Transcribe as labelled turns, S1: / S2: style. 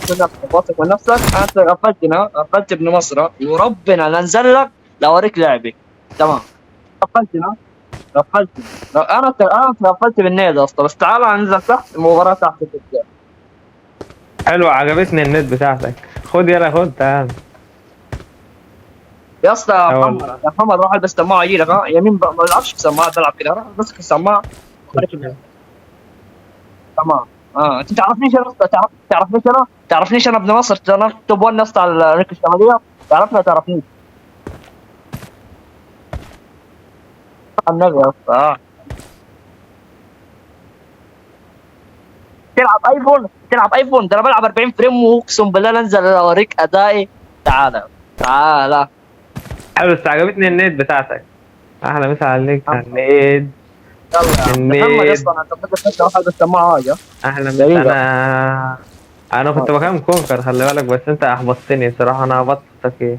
S1: واثق من نفسك، واثق من نفسك. انت غفلتنا، غفلت ابن مصر، وربنا لانزل لك لاوريك لعبي. تمام، غفلتنا، غفلتني. انا غفلت بال nade يا اسطى، بس تعالى ننزل تحت المباراة تحت تبدأ.
S2: حلو، عجبتني ال nade بتاعتك. خد يلا، خد تعال.
S1: يا اسطى يا
S2: اه
S1: محمد،
S2: والله.
S1: يا محمد روح البس سماعه اجي لك. ها يمين ما بلعبش بسماعه، بلعب كده. روح بس السماعة. تمام. انت تعرفنيش انا اسطى، تعرفنيش انا، تعرفنيش انا ابن مصر، انا top 1 يا اسطى على امريكا الشمالية. تعرفني ولا تعرفنيش؟ النبي يا اسطى. تلعب ايفون، تلعب ايفون. ده انا بلعب 40 frame، واقسم بالله انزل اوريك ادائي. تعالى تعالى.
S2: حلو، بس عجبتني ال nade بتاعتك. احلى مسا عليك على ال nade.
S1: يلا يا عم. محمد يا
S2: ال nade.
S1: اسطى، انا انت روح البس سماعه يا
S2: احلى مسا.
S1: دقيقة.
S2: انا كنت بكلم كونكر، خلي بالك، بس انت احبطتني بصراحة. انا هبطتك ايه؟